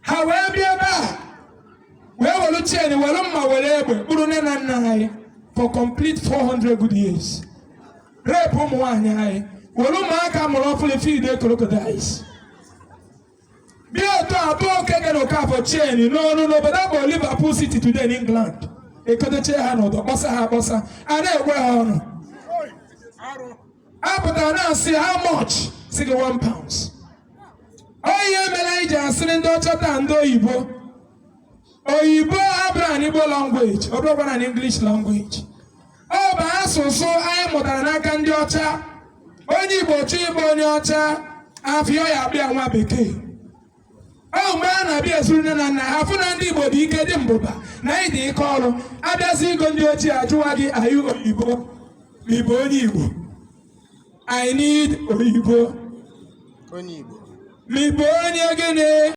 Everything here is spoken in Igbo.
Ha wee bịa ebe a wee were chain, were mma, were egbe kpụrụ nne na nna anyị for complete 400 good years, rape ụmụ nwaanyị anyị, were ụmụaka mụrụ ọfụrụ feed crocodiles. Bịa otu a tụọ Okeke na Okafọ chain n'ọnụ n'obodo bụ Liverpool City today in England. Ekodochie ha n'ụdọ, kpọsa ha akpọsa, a na-egwe ha ọnụ. A pụtara na-asị, "How much?" Si gị £1. Ọ ihe mere anyị ji asịrị ndị ọcha taa ndị oyibo. Oyibo abụrụ an Igbo language, ọ bụrụkwa na English language. Ọ bụ asụsụ anyị mụtara n'aka ndị ọcha. Onye Igbo chọọ ịbụ onye ọcha, afịọ ya abịa nwa bekee. Ọ mgbe a na-abịa ezuru nne na nna ha fụ na ndị Igbo dị ike, dị mbụba, na anyị dị ike ọrụ. Abịazi igo ndị ochie, ajụwa gị ayụ oyibo ma ị bụ onye Igbo. I need oyibo. Onye Igbo. Ma ị bụ onye gịnị?